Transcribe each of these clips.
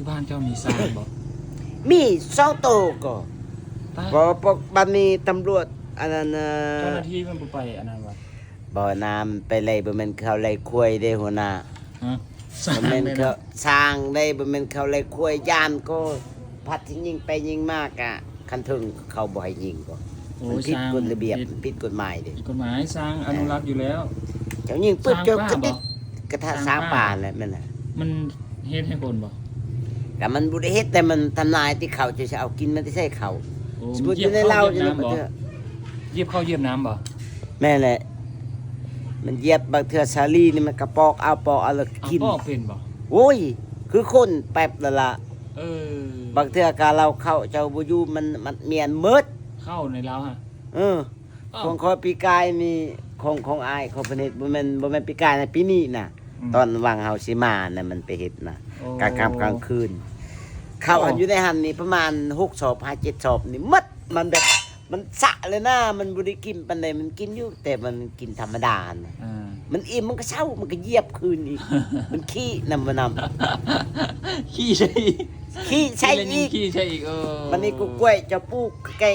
ບ້ານເຈົ້າມີຊ້າງບໍ່? ມີສອງໂຕກໍ ຕາຍ ບໍ່ ພວກ ບັດນີ້ຕຳຫຼວດ ອັນນັ້ນ ເອີ ເຈົ້າໜ້າທີ່ມັນບໍ່ໄປອັນນັ້ນວະ? ບໍ່ນາ ໄປໄລ່ ບໍ່ແມ່ນເຂົາໄລ່ຄວາຍເດ້ຫົວໜ້າ. ຮະ? ບໍ່ແມ່ນເຂົາ ຊ້າງເດ້ ບໍ່ແມ່ນເຂົາໄລ່ຄວາຍ ຢ້ານກໍ ພັດຊິຍິງໄປຍິງມາກະ ຄັນເຖິງເຂົາບໍ່ໃຫ້ຍິງກໍ ໂອ້ຍ ມັນຜິດ ຊ້າງ ກົດລະບຽບ ຜິດ ມັນຜິດກົດໝາຍເດ້ ຜິດກົດໝາຍ ຊ້າງອະນຸລັກຢູ່ແລ້ວ. ເຈົ້າຍິງປຶບ ຊ້າງປ່າບໍ່? ເຈົ້າກະຕິດ ກະທະ ຊ້າງປ່າ ຊ້າງປ່າແຫຼະ ແມ່ນລະ. ມັນເຮັດໃຫ້ຄົນບໍ່? ກະມັນບໍ່ໄດ້ເຮັດ ແຕ່ມັນທຳລາຍທີ່ເຂົາ ເຈົ້າຊິເອົາກິນມາແຕ່ໃສເຂົາ? ໂອ້ ສົມມຸດຢູ່ໃນລາວ ຢຽບເຂົ້າຢຽບນ້ຳບໍ່? ຢຽບເຂົ້າຢຽບນ້ຳບໍ່? ແມ່ນແຫຼະ ມັນຢຽບ ບາງເທື່ອສາລີນີ້ມັນກະປອກເອົາ ປອກເອົາແລ້ວກິນ. ເອົາປອກເປັນບໍ່? ໂອ້ຍ ຄືຄົນແປັບລະລະ. ເອີ ບາງເທື່ອກະເລົ່າເຂົ້າເຈົ້າບໍ່ຢູ່ ມັນມັດມ້ຽນໝົດ ເຂົ້າໃນລາວຫັ້ນ. ເອີ ເອົ້າ ຂອງຂ້ອຍປີກາຍນີ້ ຂອງ ຂອງອ້າຍຂ້ອຍເພິ່ນເຮັດ ບໍ່ແມ່ນ ບໍ່ແມ່ນປີກາຍນະ ປີນີ້ນະ. ອືມ ຕອນຫວ່າງເຮົາຊິມານະ ມັນໄປເຮັດນະ ໂອ້ ກາງຄ່ຳກາງຄືນ ເຂົ້າ ເອົ້າ ຢູ່ໃນຫັ້ນນີ້ປະມານຫົກສອບຫາເຈັດສອບນີ້ໝົດ. ມັນແບບ ມັນຊະເລີຍນະ ມັນບໍ່ໄດ້ກິນປານໃດ ມັນກິນຢູ່ ແຕ່ມັນກິນທຳມະດານະ. ອ່າ ມັນອີ່ມ ມັນກະເຊົາ ມັນກະຢຽບຄືນອີກ ມັນຂີ້ນຳ ມັນນຳ ຂີ້ໃສ່ອີກ ຂີ້ໃສ່ອີກ ຂີ້ໃສ່ອີກ. ເອີ ບັດນີ້ກະກ້ວຍເຈົ້າປູກໃກ້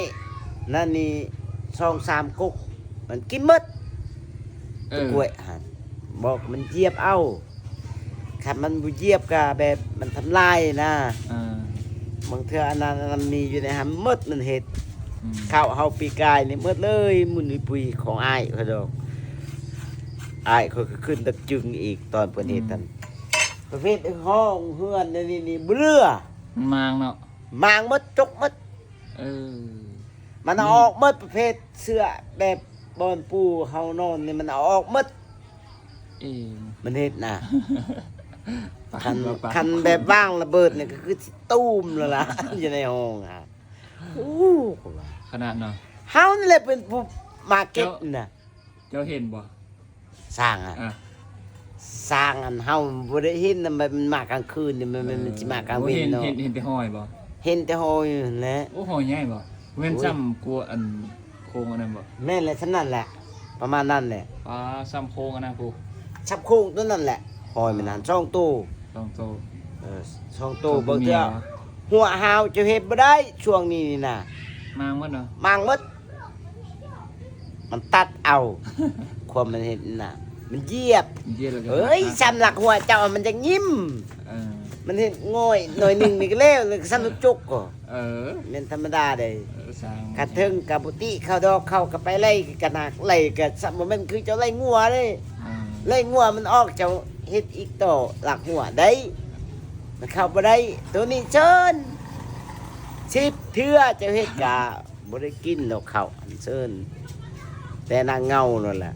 ໆນັ້ນນີ້ສອງສາມກົກ ມັນກິນໝົດ. ເອີ ກ້ວຍຫັ້ນ ບອກມັນຢຽບເອົາ ຄັນມັນບໍ່ຢຽບກະແບບມັນທຳລາຍນະ. ອ່າ ບາງເທື່ອອັນນັ້ນ ອັນນັ້ນມີຢູ່ໃນຫັ້ນໝົດ ມັນເຮັດ. ອືມ ເຂົ້າເຮົາປີກາຍນີ້ໝົດເລີຍ ໝຸ່ນອຸຍປຸຍຂອງອ້າຍຂ້ອຍດອກ ອ້າຍຂ້ອຍກະຂຶ້ນຕັກຈຶ່ງອີກ ຕອນເພິ່ນເຮັດຫັ້ນ. ອືມ ປະເພດຫ້ອງເຮືອນນີ້ ນີ້ບໍ່ເຫຼືອ ມັນມາງເນາະ ມາງໝົດ ຈົກໝົດ. ເອີ ມັນເອົາອອກໝົດ ປະເພດເສື້ອແບບບ່ອນປູເຮົານອນນີ້ ມັນເອົາອອກໝົດ. ເອີ ມັນເຮັດນະ ຄັນ ຄັນແບບວາງລະເບີດນີ້ກະຄືຊິຕູມແລ້ວລະ ຢູ່ໃນຫ້ອງຫັ້ນ. ໂອ້ ຂະໜາດເນາະ ເຮົານີ້ແຫຼະເປັນຜູ້ມາເກັບນະ. ເຈົ້າເຫັນບໍ່? ຊ້າງອະ ອ່າ ຊ້າງອັນເຮົາບໍ່ໄດ້ເຫັນນະ ມັນມາກາງຄືນນີ້ ມັນ ມັນ ເອີ ມັນຊິມາກາງເວັນເນາະ. ເຫັນ ເຫັນແຕ່ຮອຍບໍ່? ເຫັນແຕ່ຮອຍຫັ້ນແຫຼະ. ໂອ້ ຮອຍໃຫຍ່ບໍ່? ແມ່ນ ໂອ້ຍ ສ່ຳກວ່າອັນໂຄງອັນນັ້ນບໍ່? ແມ່ນແຫຼະ ສ່ຳນັ້ນແຫຼະ ປະມານນັ້ນແຫຼະ. ປາ ສ່ຳໂຄງອັນນັ້ນພຸ້ນ ສ່ຳໂຄງໂຕນັ້ນແຫຼະ. ຮອຍມັນຫັ້ນສອງໂຕ ສອງໂຕ. ເອີ ສອງໂຕ ເບິ່ງເທື່ອ ຫົວຫາວເຈົ້າເຮັດບໍ່ໄດ້ຊ່ວງນີ້ນີ້ນະ ມາງໝົດເນາະ ມາງໝົດ. ມັນຕັດເອົາ ຄວາມມັນເຮັດນະ ມັນຢຽບ ຢຽບແລ້ວກະ ເອີຍ ຕັດ ສ່ຳຫຼັກຫົວເຈົ້າມັນຈະຍິ້ມ. ເອີ ມັນເຮັດງ່ອຍໜ້ອຍໜຶ່ງນີ້ກະແລ້ວ ແລ້ວກະຊັ້ນລູກຈົກກໍ ເອີ ແມ່ນທຳມະດາເດ້. ເອີ ຊ່າງ ຄັນເຖິງກະບໍ່ຕິເຂົາດອກ ເຂົາກະໄປໄລ່ກະນາກໄລ່ກະ ບໍ່ແມ່ນຄືເຈົ້າໄລ່ງົວເດ້. ເອີ ໄລ່ງົວມັນອອກ ເຈົ້າເຮັດອີກຕໍ່ຫຼັກຫົວໄດ້ ມັນເຂົ້າບໍ່ໄດ້. ໂຕນີ້ເຊີນ ສິບເທື່ອເຈົ້າເຮັດກະ ບໍ່ໄດ້ກິນດອກເຂົ້າອັນເຊີນ ແຕ່ນາງເງົານັ້ນແຫຼະ.